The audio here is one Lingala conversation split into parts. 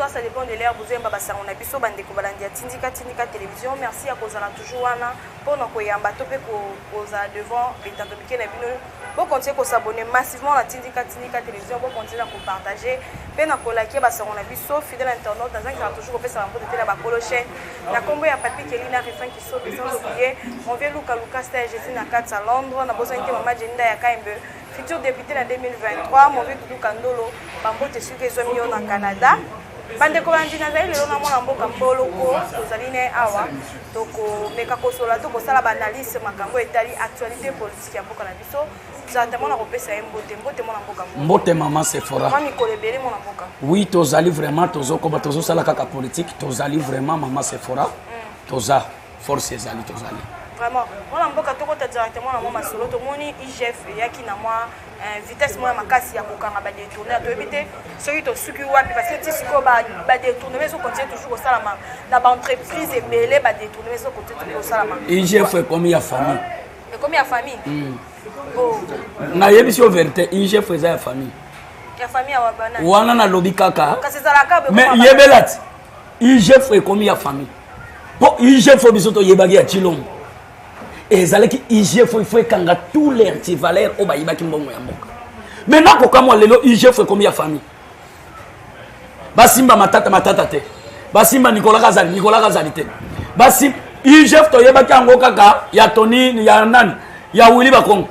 Bonsoir, ça dépend de l'heure. Bozoyamba basango na biso, bandeko balandi ya Tindika Tindika Télévision. Merci ya kozala toujours wana mpona koyamba to mpe kozala devant bitando mike na bino. Bokontinue kosabonner massivement na Tindika Tindika Télévision, bokontinue na kopartage mpe na kolakia basango na biso. Fidèle internaute, nazangisaka toujours kopesa bambote te na bakolo chaîne na nkombo ya Papi Kelina Refin Kisobe, sans oublier mon vieux Luka Luka Star Jésus na kati ya Londres. Nabosani te mama Jeninda ya Kaimbe, futur député na 2023, mon vieux Dudu Kandolo, bambote soki ezwami yo na Canada. Bandeko bandi, nazali lelo na mwana mboka Mboloko, tozali ne awa, tokomeka kosola to kosala baanalyse makambo etali actualité politique ya mboka na biso. Tozala mona kopesa ye mbote. Mbote, mwana mboka. Mbote, mama Sephora. Mwa mikolo ebele, mwana mboka. Oui, tozali vraiment, tozokoba, tozosala kaka politique. Tozali vraiment, mama Sephora, toza force, ezali, tozali. Vraiment, mwana mboka, tokota directement na mwa masolo. Tomoni IGF eyaki na mwa vitesse moko ya makasi ya kokanga badétourner. Toyebi te soki tosuki wapi, parce que ti sikoyo badétournement ezocontinue toujours kosalama na baentreprise ebele, badétournement ezocontinue toujours kosalama. IGF ekomi ya famille. Ekomi ya famille? Oh. Nayebisi yo vérité, IGF eza ya famille. Ya famille ya bana? Wana nalobi kaka. Kasi ezalaka. Mais yebela ti IGF ekomi ya famille, mpo IGF oyo biso toyebaki ya Chilombo ezalaki IGF, il faut ekanga tous les antivaleurs oyo bayibaki mbongo ya mboka. Maintenant kokamwa, lelo IGF ekomi ya famille. Basimba Matata, Matata te. Basimba Nicolas Kazali, Nicolas Kazali te. Basimba IGF, toyebaki yango kaka ya Tony, ya nani, ya Willy Bakongo.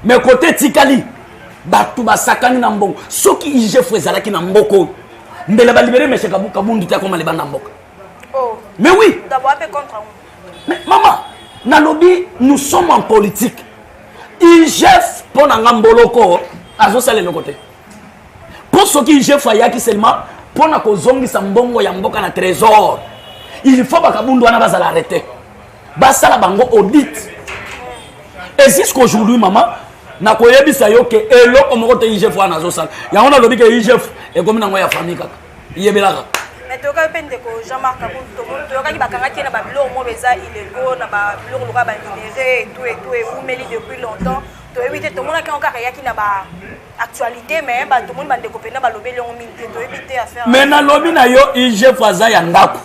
Mais kote etikali bato basakani na mbongo. Soki IGF ezalaki na mboka oyo, mbele balibere meshe Kabundu te, akoma libanda mboka. Oh. Mais oui. D'abord ape contre yango. Mais mama, nalobi, nous sommes en politique. IGF, mpo na nga, Mboloko azosala eloko te, mpo soki IGF ayaki seulement mpo na kozongisa mbongo ya mboka na trésor, il faut bakabundu wana bazala arrêté, basala bango audit. Et jusqu'aujourd'hui, mama, nakoyebisa yo ke eloko moko te IGF wana azosala. Yango nalobi ke IGF ekomi nango ya famille kaka, yebelaka. Mais toyokaki mpe ndeko Jean-Marc Kabund, toyokaki bakangaki ye na babiloko moko eza illégaux, na babiloko lokola baminerai et tout et tout, ewumeli depuis longtemps. Toyebi te, tomonaki yango kaka eyaki na ba actualité, mais tomoni bandeko mpena balobeli yango mingi te. Toyebi te affaire. Mais nalobi na yo, IGF aza ya ndako.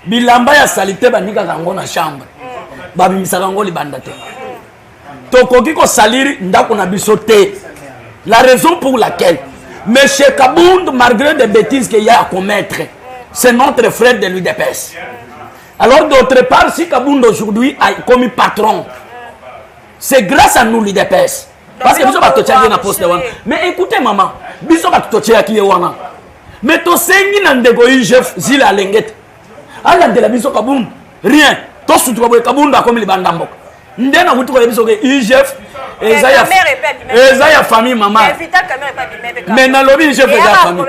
Bilamba ya saleté banikaka yango na chambre, babimisaka yango libanda te. Tokoki kosalir ndako na biso te. La raison pour laquelle monsieur Kabund, malgré des bêtises qu'il y a à commettre, c'est notre frère de l'UDPS. Alors, d'autre part, si Kabund aujourd'hui a commis patron, c'est grâce à nous, l'UDPS, parce que biso bato totiaki ye na poste wana. Mais écoutez, maman, biso bato totiaki ye wana, mais tosengi na ndeko IGF Zila Alengete alandela biso Kabund. Rien, tosutuka boye, Kabund akomi libanda mboka. Nde nakuti koyebi soki IGF eza ya famille, mama. Mais nalobi IGF eza ya famille,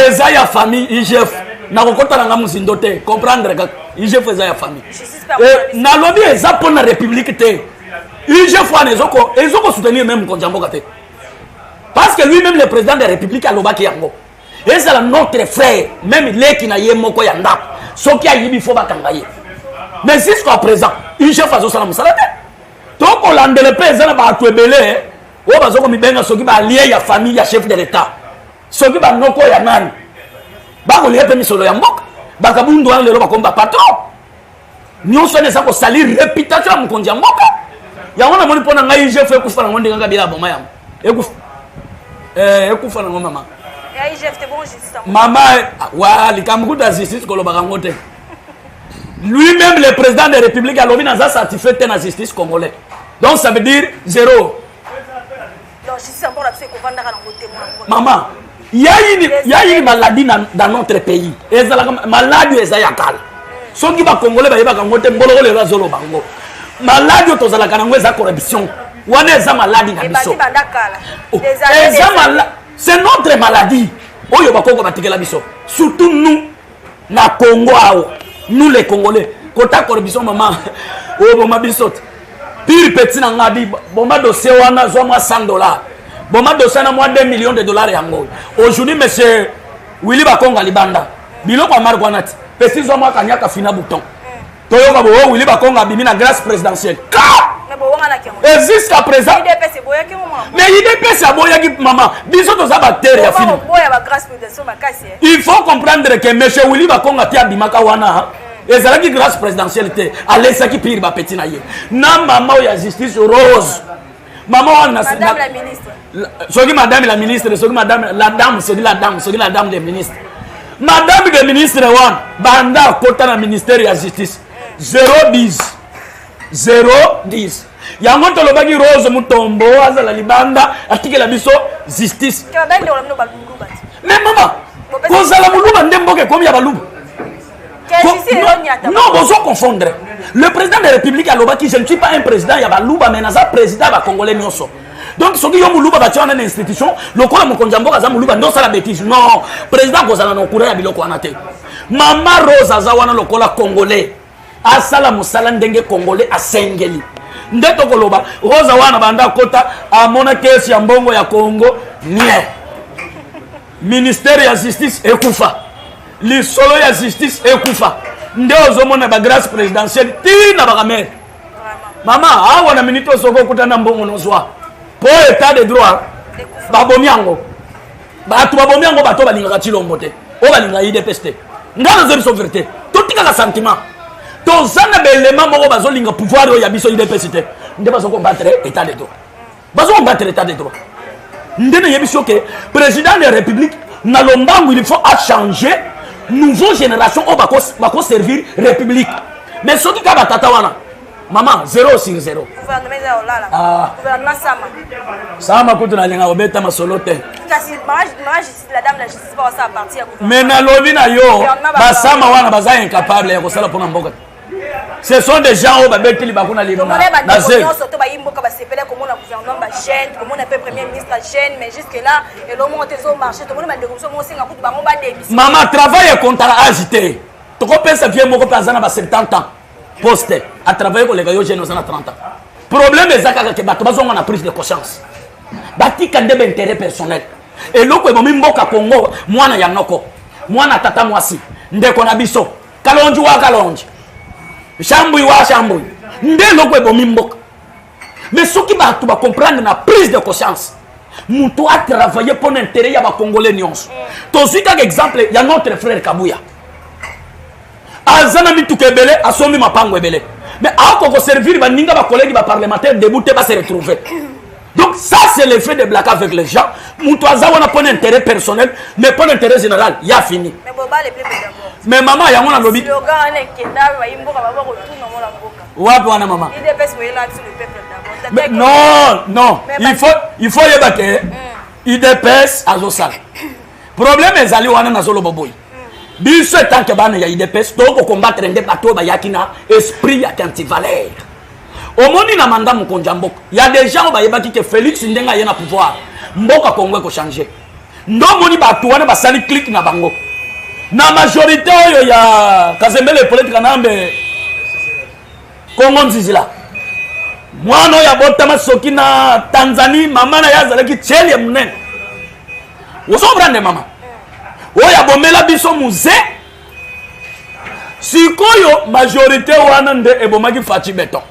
eza ya famille IGF. Nakokota nanga mozindo te, comprendre kaka, IGF eza ya famille. Nalobi eza mpo na république te. IGF wana ezokosoutenir même mokonzi ya mboka te, parce que lui-même, le président de la République, alobaki yango: ezala notre frère, même leki na ye moko ya ndako, soki ayibi, fo bakanga ye. Mais jusqu'à présent IGF azosala mosala te. Tokolandela mpe, eza na bato ebele oyo bazokomibenga soki baallié ya famille ya chef de l'État, soki banoko ya nani, bakolia mpe misolo ya mboka. Bakabundu wana lelo bakomi bapatron. Nyonso wana eza kosalir réputation ya mokonzi ya mboka. Yango namoni, mpo na ngai, IGF ekufa nango ndenge Kabila aboma yango. Ekufa, ekufa nango, mama. Mama wa likambo kuta justice kolobaka yango te. Lui-même, le président de la République, alobi naza satisfait te na justice congolais. Donc ça veut dire zéro. Mama, ya une maladie dans notre pays. Ezalaka maladie oyo eza ya kala. Soki bacongolais bayebaka yango te, Mboloko lelo azoloba yango. Maladie oyo tozalaka nango eza corruption. Wana eza maladie na biso, eza, c'est notre maladie oyo bakoko batikela biso, surtout nous na Congo awa, nous les Congolais. Kota corruption, mama, oyo boma biso te. Pire petit na nga bi boma dossier wana, zwa mwa 100 $, boma dossier na mwa 2 millions de dollars. Yango aujourd'hui monsieur Willy Bakonga libanda, biloko ya marque wana ti pesi, zwa mwa kanyaka, fina bouton. Toyoka boyo, Willy Bakonga abimi na grâce présidentielle. Ka Et jusqu'à présent, mais UDPS aboyaki, mama, biso toza baacteur ya film. Il faut comprendre que monsieur Willy Bakonga ti abimaka wana, ezalaki grâce présidentielle te. Alesaki pire bapeti na ye na mama oyo ya justice, Rose, mama wana. Madame la ministre. Soki madame la ministre, soki madame la dame, soki la dame, soki la dame de ministre, madame de ministre wana, banda akota na ministère ya justice, 0 10 0 10. Yango tolobaki Rose Mutombo azala libanda, atikela biso justice. Mais mama, kozala moluba nde mboka ekomi ya baluba? Non, bozo confondre. Le président de la République alobaki: "Je ne suis pas un président ya baluba, mais naza président ya bacongolais nyonso." Donc soki yo moluba batia wana na institution, lokola mokonzi ya mboka aza moluba, nde osala bétise? Non, président akozala na okura ya biloko wana te. Mama Rose aza wana lokola Congolais, asala mosala ndenge Congolais asengeli. Nde tokoloba Rose wana, banda akota, amona kesi ya mbongo ya Congo nie. Ministère ya justice ekufa, lisolo ya justice ekufa. Nde ozomona bagrâce présidentielle ntina bakamere. Mama, awa na minute oyo, soki okuta na mbongo nozwa, mpo état de droit babomi yango. Bato babomi yango, bato balingaka Tshilombo te, oyo balingaka UDPS te. Nga nazoyi biso vérité, totikaka sentiment. Toza na baelema moko bazolinga pouvoir oyo ya biso UDPS te, nde bazocombattre état de droit, bazocombattre état de droit. Nde nayebi so ke président de la République na lombangu, il faut achanger nouveau génération oyo bakoservir République. Mais soki kaka batata wana, mama, 0 sur 0. Gouvernement eza kolala. Ah. Gouvernement sama. Sama kutu nalinga kobeta masolo te. Kasi mama justice, la dame la justice, bakosala partie ya Mais nalobi na yo, basama wana baza incapable ya kosala mpona mboka. Ce sont des gens oyo babeti libaku na tomona na bandeko zelo. Nyonso to bayi mboka basepele komona gouvernement bajeune, komona mpe premier ministre jeune, mais jusque là elo moko te ezomarche. Tomoni bandeko mosusu mosenga kutu bango badémission. Mama, travail ekontaka age te. Tokopesa vie moko mpe aza na ba 70 ans poste, atravaille koleka yo jeune oza na 30 ans. Problème eza kaka ke bato bazonga na prise de conscience, batika nde baintérêt personnel. Eloko ebomi mboka Congo, mwana ya noko, mwana tata, mwasi, ndeko na biso, kalonji wa kalonji, shambui wa shambui, nde eloko ebomi mboka. Mais soki bato bacomprendre na prise de conscience, moto atravaille mpo na intérêt ya bacongolais nyonso. Tozwi kaka exemple ya notre frère Kabuya, aza na mituka ebele, asombi mapango ebele, mais akoka koservir baninga, bacollègue baparlementaire debout te, base retrouver. Donc ça, c'est l'effet de blague avec les gens. Moto aza wana mpo na intérêt personnel, mais mpo na intérêt général ya fini. Mais boba le peuple d'abord. Mais mama, yango nalobi. Slogan wana ekenda, bayi mboka baba kotuna mona mboka. Wapi wana, mama? UDPS boyela biso le peuple d'abord. Mais non, non, il faut yeba ke UDPS azosala. Problème ezali wana, nazoloba boye: biso etanke bana ya UDPS, tokocombattre nde bato oyo bayaki na esprit ya antivaleur. Omoni na manda mokonzi ya mboka ya des gens oyo bayebaki ke Félix, ndenge aye na pouvoir, mboka Kongo ekochange. Nde omoni bato wana basali clique na bango na majorité oyo ya Kazembele Polete Kanambe Kongo Nzizila, mwana oyo abotama soki na Tanzanie, mama na ye azalaki tiele ya monene. Ozocomprendre, mama oyo abomela biso muze. Sikoyo majorité wana nde ebomaki Fatshi Béton.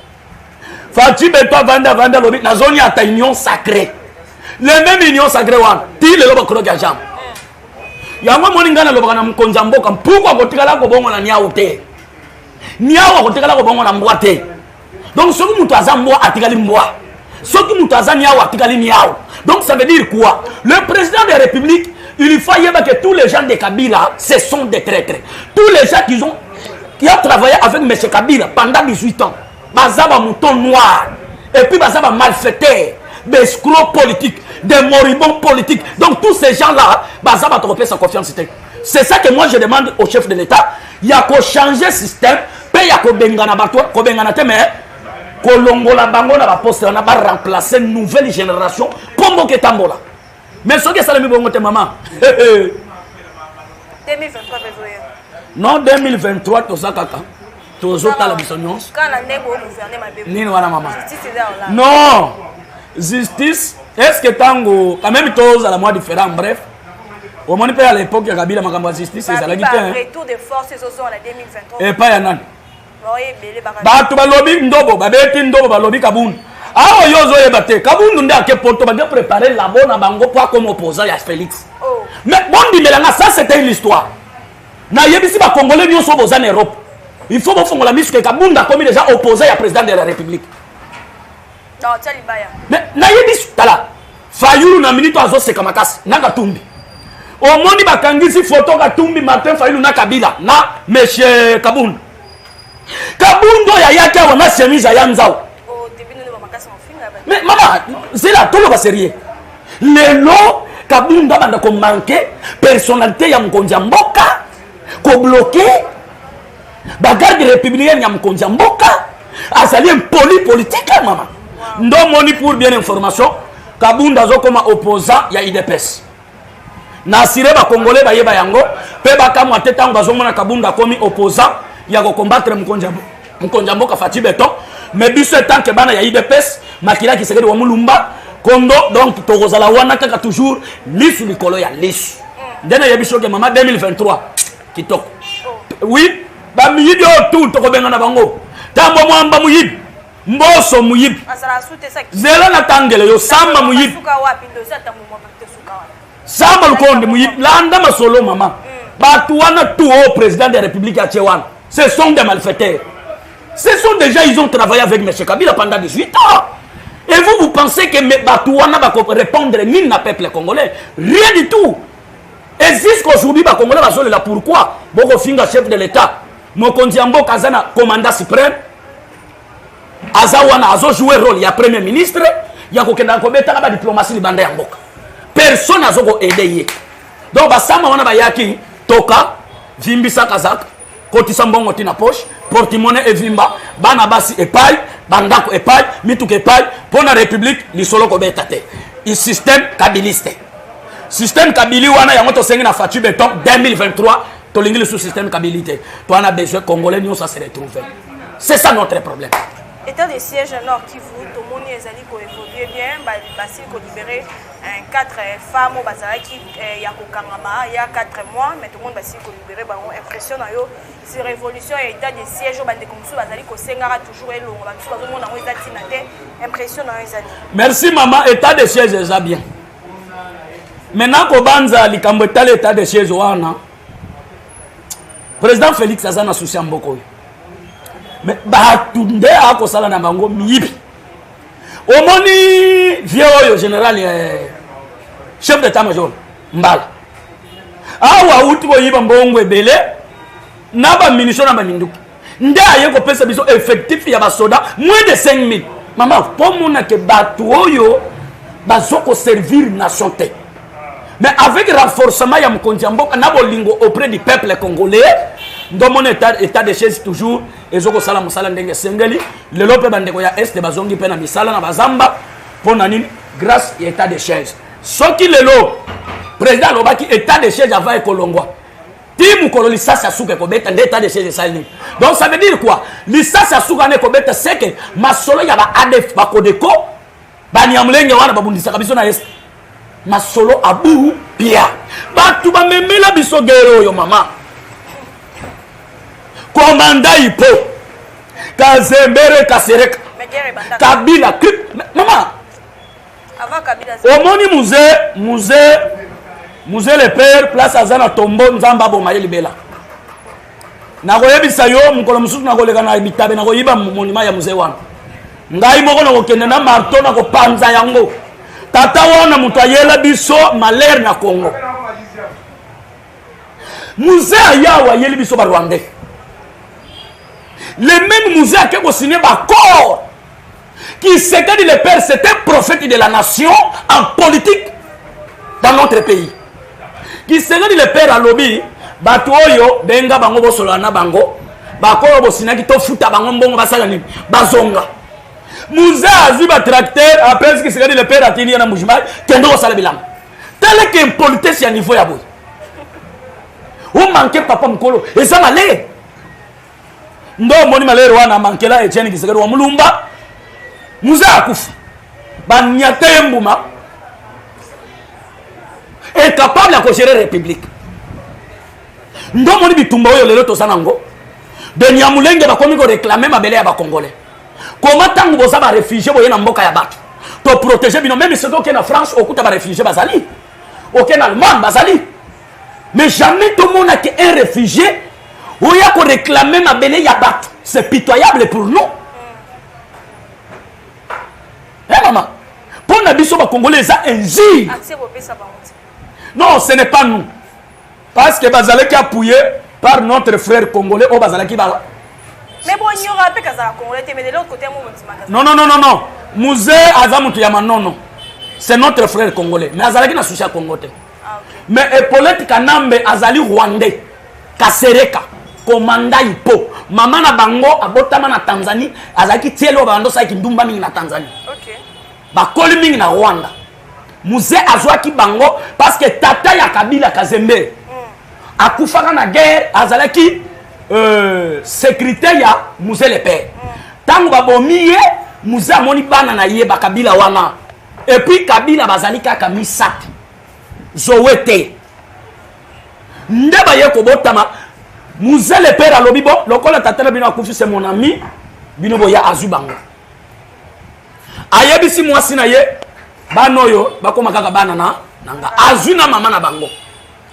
Fatshi Béton avandi, avandi, alobi: "Nazoniata union sacrée." Le même union sacrée wana ti lelo bakoloki ya jambe yango. Emoni ngai nalobaka na mokonzi ya mboka, mpuku akotikala kobongo na niau te, niau akotikala kobongo na mbwa te. Donc soki moto aza mbwa, atikali mbwa; soki moto aza niau, atikali niau. Donc ça veut dire quoi? Le président de la République, il faut yeba que tous les gens de Kabila, ce sont des traîtres. Tous les gens qui ont travaillé avec M. Kabila pendant 18 ans, baza ba mouton noir et puis baza ba malfaiteurs, des escrocs politiques, des moribonds politiques. Donc tous ces gens là baza bato kopesa confiance te. C'est ça que moi je demande au chef de l'État, ya kochanger système mpe ya kobengana bato, kobengana te, mais kolongola bango na baposte wana, baremplacer nouvelle génération mpo mboka etambola. Mais soki esalemi bongo te, mama, 2023 ezoya. Non, 2023 toza kaka, tozotala biso nyonso. Kaka na ndenge bogouverne mabe. Nini wana, mama? Justice eza olala. Non, justice, est ce que ntango quand même tozala mwa différent? Bref, omoni mpe à l'époque ya Kabila, makambo ya justice ezalaki te, hein. Retour de force ezozonga na 2023. Epai ya nani? Bato balobi ndobo, babeti ndobo, balobi Kabundu. Awa yo ozoyeba te, Kabundu nde ake poto, bake prépare labo na bango po akoma opposant ya Félix. Oh. Mais bondimelanga, ça, c'était une histoire. Nayebisi Bacongolais nyonso boza na Europe, il faut bofongola miso ke Kabundu akomi déjà opposant ya président de la République. Mais nayebisi, tala Fayulu na minute azoseka makasi na Katumbi. Omoni bakangisi photo Katumbi, Martin Fayulu na Kabila na monsieur Kabundu. Kabundu oyo ayaki awa na chemise aya nzao. Mais mama, zela, toloba sérieux. Lelo Kabundu abanda komanquer personnalité ya mokonzi ya mboka, kobloquer bagarde républicaine ya mokonzi ya mboka, azali impoli politique. Mama, ndomoni, pour bien information, Kabunda azokoma opposant ya UDPS. Na assurer Bacongolais bayeba yango mpe bakamwa te ntango bazomona Kabunda akomi opposant ya kocombattre mokonzi ya mboka Fatshi Béton. Mais biso, en tant que bana ya UDPS, makila Tshisekedi wa Mulumba kondo, donc tokozala wana kaka toujours lisu likolo ya lisu. Nde nayebi soki, mama, 2023 kitoko. Oui, bamiyibi oyo tu tokobenga na bango. Ntambo Mwamba moyibi, Mboso moyibi, zela na tangele yo, Samba moyibi, Samba Lukonde moyibi. Landa masolo, mama. Bato wana tout oyo président de la République atie wana, ce sont des malfaiteurs. Ce sont déjà, ils ont travaillé avec M. Kabila pendant 18 ans. Et vous, vous pensez que bato wana répondre nini na peuple congolais? Rien du tout. Et jusqu'aujourd'hui, Congolais bazolela. Pourquoi bokofinga chef de l'État? Mokonzi ya mboka aza na commandant suprême, aza wana azojouer rôle ya premier ministre, ya kokenda kobetaka badiplomatie libanda ya mboka. Personne azokoaider ye. Donc basama wana bayaki toka vimbisa kazaka, kotisa mbongo ti na poche, porte-monnaie evimba, bana basi epai, bandako epai, mituka epai. Mpo na république, lisolo kobeta te. Système kabiliste, système Kabila wana, yango tosengi na Fatshi Béton 2023. Tolingi lisusu système Kabila te. Toza na besoin Congolais nyonso ase retrouver. C'est ça notre problème. État de siège Nord Kivu, tomoni ezali koévolue bien. Basili kolibérer quatre femmes oyo bazalaki ya kokangama ya 4 mois, mais tomoni basili kolibérer bango. Impression na yo sur évolution ya état de siège oyo bandeko mosusu bazali kosengaka toujours elongo, bamisusu bazomona yango eza ntina te? Impression na yo ezali? Merci, mama. État de siège eza bien. Maintenant, kobanza likambo etali état de siège wana, président Félix aza na souci ya mboka oyo, mais bato nde akosala na bango miyibi. Omoni vieux oyo, général chef d'état major Mbala, awa awuti koyiba mbongo ebele na bamunition na baminduki, nde aye kopesa biso effectif ya basoda moins de 5000. Mama, mpo monake bato oyo bazokoservir nation te. Mais avec renforcement ya mokonzi ya mboka na bolingo auprès du peuple congolais, ndomona état de siège toujours ezokosala mosala ndenge esengeli. Lelo mpe bandeko ya Est bazongi mpe na misala na bazamba. Mpo na nini? Grâce ya état de siège. Soki lelo président alobaki état de siège avant ekolongwa ti mokolo lisasi ya suka ekobeta, nde état de siège esali nini? Donc ça veut dire quoi? Lisasi ya suka wana ekobeta, seke masolo ya ba ADF, bakodeko, banyamulenge wana babundisaka biso na Est, masolo abu pia. Bato bamemela biso guerre oyo, mama, komanda ipo Kazembere Kasereka Kabila. Mama, omoni Mzee, Mzee, Mzee le père, place aza na tombo, Nzambe aboma ye libela. Nakoyebisa yo, mokolo mosusu nakoleka na bitabe, nakoyiba monument ya Mzee wana ngai moko, nakokende na marteau, nakopanza yango. Tata wana moto ayela biso malheur na Congo. Mzee ayawa ayeli biso Barwandais. Le même Mzee ake kosigner baaccord. Tshisekedi le père, c'est un prophète de la nation en politique dans notre pays. Tshisekedi le père alobi bato oyo benga bango, bosolola na bango, bakoyo bosinaki, tofuta bango mbongo, basala nini? Bazonga. Mzee azwi batracteur, apesi Tshisekedi le père, atindi ye na Mbujimayi, kende kosala bilanga. Teleke impolitesse ya niveau ya boye, omanke papa mokolo, eza malere. Ndo omoni malere wana amankela Etienne Tshisekedi wa Mulumba. Mzee akufa, banyate ye mbuma, incapable ya kogérer république. Ndo omoni bitumba oyo lelo toza nango. De Nyamulenge bakomi koréclamer mabele ya Bacongolais. Koma ntango boza baréfugiés, boye na mboka ya bato, toprotéger bino. Même soki oke na France, okuta baréfugiés bazali, oke na Allemagne, bazali, mais jamais tomonaki un réfugié oya koréclamer mabele ya bato. C'est pitoyable pour nous. Eh mama, mpo na biso Bacongolais eza injure. Accès bopesa bango te. Non, ce n'est pas nous, parce que bazalaki appuyé par notre frère congolais oyo bazalaki ba Mais bonyora mpe kazala Congolais te, mais de l'autre côté mo bondimaka. Non, non, non, non, non, Mzee aza moto ya Manono, c'est notre frère congolais, mais azalaki na souci ya Congo te. Ah, ok. Mais Hippolyte Kanambe azali Rwandais, Kasereka Komanda Ipo. Mama na bango abotama na Tanzanie, azalaki tiele oyo babando osalaki ndumba mingi na Tanzanie. Bakoli mingi na Rwanda. Mzee azwaki bango parce que tata ya Kabila, Kazembe, akufaka na guerre. Azalaki sécurité ya Mzee le père. Ntango babomi ye, Mzee amoni bana na ye Bakabila wana. Et puis Kabila bazali kaka misato, zowe te nde baye kobotama. Mzee le père alobi: "Bo lokola tata na bino akufi, c'est mon ami, bino boya." Azwi bango, ayebisi mwasi na ye: "Bana oyo bakóma kaka bana na nga." Azwi na mama na bango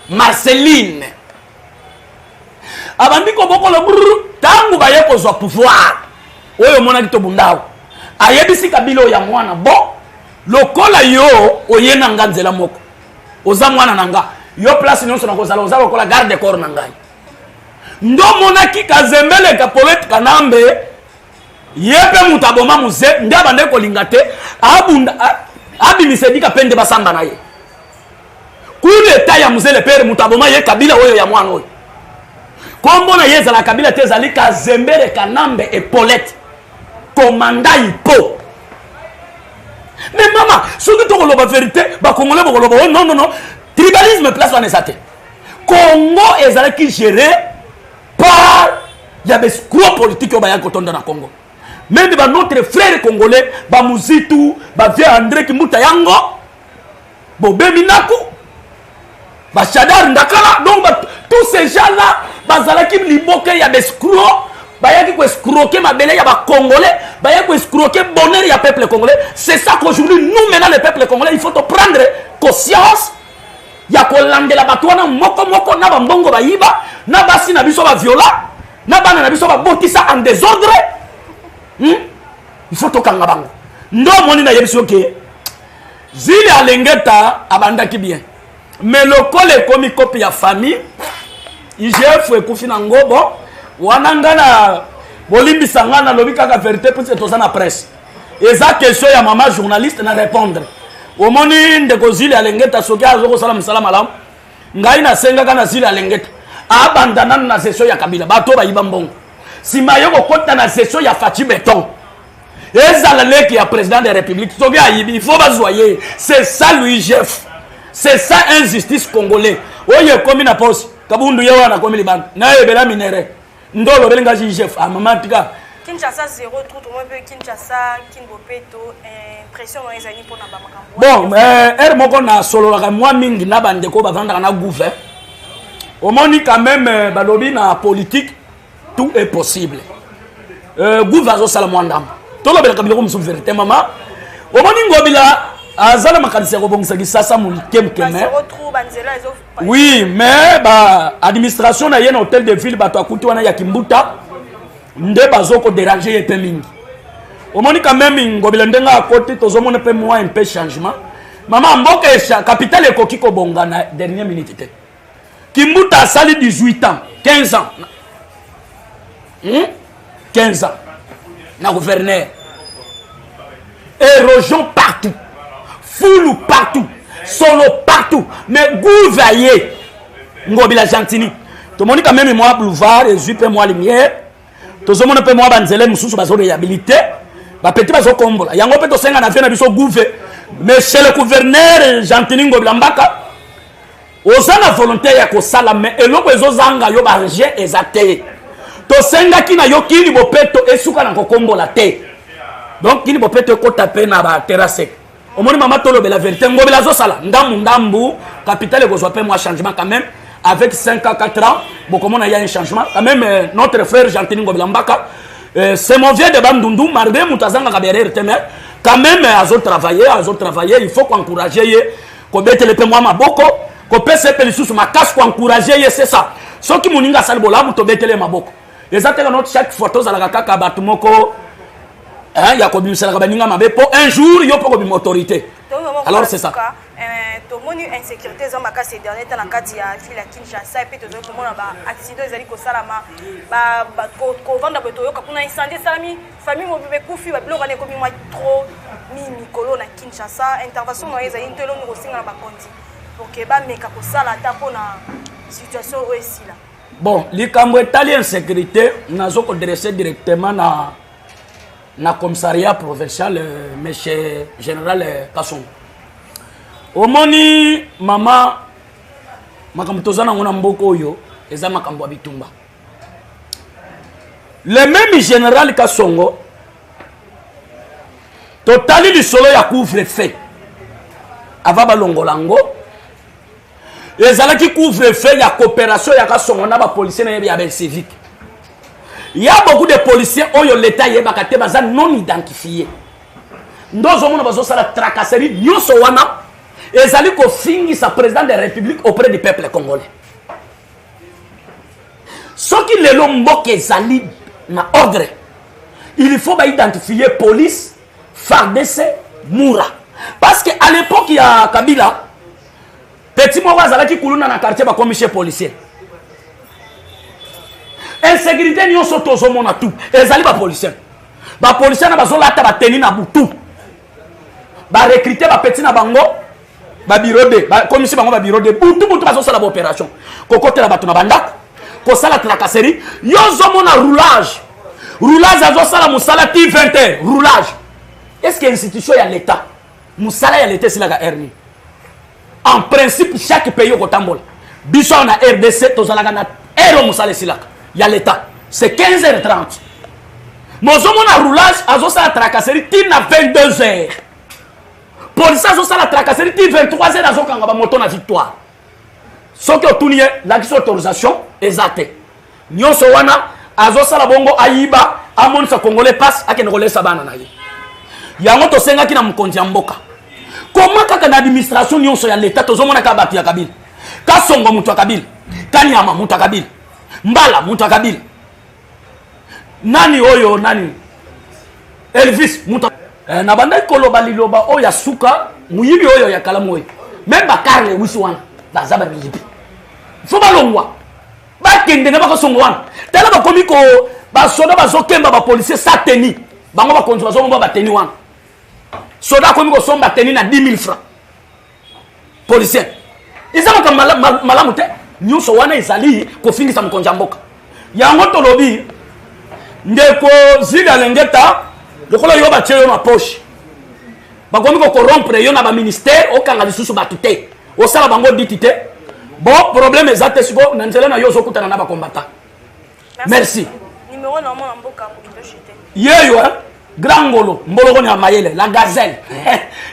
Marceline, abandi kobokola brr. Ntango baye kozwa pouvoir oyo omonaki tobunda awa, ayebisi Kabila oyo ya mwana: "Bon, lokola yo oye na nga nzela moko, oza mwana na nga, yo place nyonso na kozala oza lokola garde corps na ngai." Nde omonaki Kazembele Hippolyte Kanambe, ye mpe moto aboma Mzee, nde abandaki kolinga te abunda abimisa edika mpe nde basamba na ye. Coup d'état ya Mzee le père, moto aboma ye Kabila oyo ya mwana oyo. Nkombo na ye ezala Kabila te, ezali Kazembere Kanambe Hippolyte Komanda Ipo. Mais mama, soki tokoloba vérité, Bacongolais bokoloba: "Oh non, non, non, tribalisme." Place wana eza te. Congo ezalaki géré par ya baescrocs politique oyo bayaki kotonda na Congo. Même banotre frère congolais, bamuzitu, bavieux André Kimbuta, yango bobemi naku, bashadar Ndakala, donc tous ces gens là bazalaki liboke ya baescrocs. Bayaki koescroquer mabele ya Bacongolais, bayaki koescroquer bonheur ya peuple congolais. C'est ça qu'aujourd'hui, nous maintenant, le peuple congolais, il faut to prendre conscience ya kolandela bato wana moko moko na bambongo bayiba, na basi na biso baviola, na bana na biso babotisa en désordre. Il faut tokanga bango. Nde omoni nayebi soki Zili Alengeta abandaki bien, mais lokola ekomi kopi ya famille, IGF ekufi na ngo. Bon, wana nga na bolimbisa nga, nalobi kaka vérité puisque toza na presse. Eza question ya mama journaliste na répondre. Omoni ndeko Zili Alengeta, soki aza kosala mosala malamu, ngai nasengaka na Zili Alengeta abanda nanu na session ya Kabila, bato bayiba mbongo, nsima ye kokɔta na session ya Fatshi Béton. Ezala leki ya président de la République, soki ayibi, il faut bazwa ye. C'est ça l'IGF, c'est ça injustice congolais oyo ekomi na poste. Kabundu ye wana akomi libanda, nayebela minerais, nde olobeli nga IGF. Amama tika. Kinshasa zéro trou, tomoi mpe Kinshasa, Kin bopeto, impression na ezali mpona bamakambo? Bon, heure moko nasololaka mwa mingi na bandeko bavandaka na gouve. Omoni quand même, balobi na politique tout est possible. Gouve azosala mwa ndambo. Tolobelaka biloko mosusu vérité. Mama, omoni Ngobila aza na makanisi ya kobongisa Kisasa moke moke, mais oui, mais ba administration na ye na hôtel de ville, bato akuti wana ya Kimbuta nde bazokodéranger ye mpe mingi. Omoni quand même Ngobila ndenge akoti, tozomona mpe mwa un peu changement. Mama, mboka capitale ekoki kobonga na dernière minute te. Kimbuta asali 18 ans, 15 ans, 15 ans na gouverneur, érosion partout, fulu partout, solo partout. Mais gouve aye, Ngobila Gentini, tomoni quand même mwa boulevard ezwi mpe mwa lumière, tozomona mpe mwa banzela mosusu bazoréhabiliter, bapeti bazokombola yango mpe. Tosenga na vie na biso gouve, monsieur le gouverneur Gentini Ngobila Mbaka, oza na volonté ya kosala, mais eloko ezozanga yo, baargent eza te. Tosengaki na yo Kin bopeto esuka na kokombola te, donc Kin bopeto ekota mpe na baterrasse. Omoni mama, tolobela vérité. Ngobela azosala ndambu ndambu, capitale ekozwa mpe mwa changement quand même. Avec 5 à 4 ans, bokomona y a un changement quand même. Notre frère Gentiny Ngobila Mbaka, c'est mon vieux de Bandundu, malgré moto azangaka berere te, mais quand même azo travailler, azo travailler. Il faut koencourager ye, kobetele mpe mwa maboko, kopesa ye mpe lisusu makasi, koencourager ye, c'est ça. Soki moninga asali bolamu, tobetele ye maboko. Eza te kano chaque fois tozalaka kaka bato moko, hein, ya kobimiselaka baninga mabe, mpo un jour yo mpo kobima autorité. Alors c'est ça. Tomoni insécurité eza makasi dernier temps na kati ya ville ya Kinshasa, epe tozali komona baaccident ezali kosalama. Kovanda boye, toyoka kuna incendie esalami, famille mobimba ekufi. Babiloko wana ekomi mwa trop mi mikolo na Kinshasa. Intervention na yo ezali nto eloni kosenga na bakonzi pour ke bameka kosala ata mpona situation oyo esila? Bon, likambo etali insécurité, nazo kodresser directement na commissariat provincial, monsieur général Kasongo. Omoni mama, makambo toza nango na mboka oyo eza makambo ya bitumba. Le même général Kasongo, totali lisolo ya couvre-feu avant balongola yango, ezalaki couvre-feu ya coopération ya Kasongo na bapolicier na ye ya baincivique. Ya beaucoup de policiers oyo leta ayebaka te, baza non identifié, nde ozomona bazosala tracasserie nyonso wana. Ezali kofingisa président de la République auprès du peuple congolais. Soki lelo mboka ezali na ordre, il faut baidentifier police, FARDC, mura, parce que à l'époque ya Kabila, petit moko azalaki kuluna na quartier, bakomi chez policier. Insécurité nyonso tozomona tout ezali bapolicier. Bapolicier na bazolata batenue na butu, barecruter bapetits na bango, babureau de bakomisi bango babureau de butu butu, bazosala baopération, kokotela bato na bandako, kosala tracasserie. Yo ozomona roulage, roulage azosala mosala ti 20 heures. Roulage, est ce que institution ya l'état, mosala ya l'état esilaka heure nini? En principe, chaque pays okotambola, biso awa na RDC tozalaka na heure oyo mosala esilaka ya l'état, c'est 15 h 30. Mozomona roulage azosala tracasserie ti na 22 heures, policier azosala tracasserie ti 23 heures, azokanga bamoto na Victoire. Soki otuni ye, lakisi autorisation, eza te. Nyonso wana azosala bongo, ayiba, amonisa Congolais passe, akende kolesa bana na ye. Yango tosengaki na mokonzi ya mboka, koma kaka na administration nyonso ya leta, tozomona kaka bato ya Kabila. Kasongo moto ya Kabila, Kanyama moto ya Kabila, Mbala moto ya Kabila, nani oyo, nani, Elvis moto na bandaki koloba liloba oyo ya suka, moyibi oyo ya kalamu oyo, même bakarle ewisi wana baza bamiyibi, fo balongwa, bakende na bakosongo wana. Tala, bakomi ko basoda bazokemba bapolicier sa tenue. Bango bakonzi bazomomba batenue wana. Soda akomi kosomba tenue na 10 000 francs, policier. Eza makambo malamu te. Nyonso wana ezali kofingisa mokonzi ya mboka. Yango tolobi, ndeko Zili Alengeta, lokola yo batie yo na poche, bakomi kocorrompre yo na baministère, okanga lisusu bato te, osala bango diti te. Bon, problème eza te. Siko na nzela na yo ozokutana na bakombata. Merci. Numéro na mwana mboka moki? Yeyo, eh? Grand ngolo mboloko ya mayele, la gazelle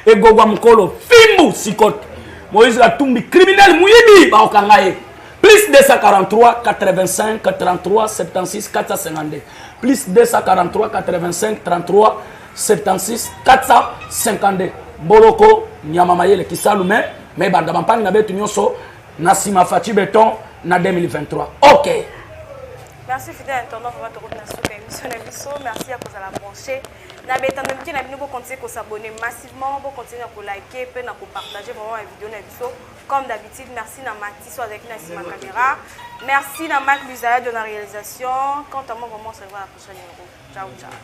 egogwa mokolo fimbu sikote. Moïse Katumbi, criminel, muyibi, baokanga ye. Plus 243 85 33 76 452, plus 243 85 33 76 452. Mboloko nyama mayele kisalu me banda bampangi na betu nyonso na nsima. Fatshi Béton na 2023, ok. Merci, fidèle internaute. Vraiment, tokomi na suka émission na biso. Merci ya kozala branché na betando mike na bino. Bocontinue kos'abonner massivement, bocontinue na kolike mpe na kopartager vraiment ya vidéo na biso comme d'habitude. Merci na Matiso azalaki na nsima caméra, merci na Marc Luzaya de la réalisation. Quant à moi, vraiment, on se revoit à la prochaine numéro. Ciao ciao.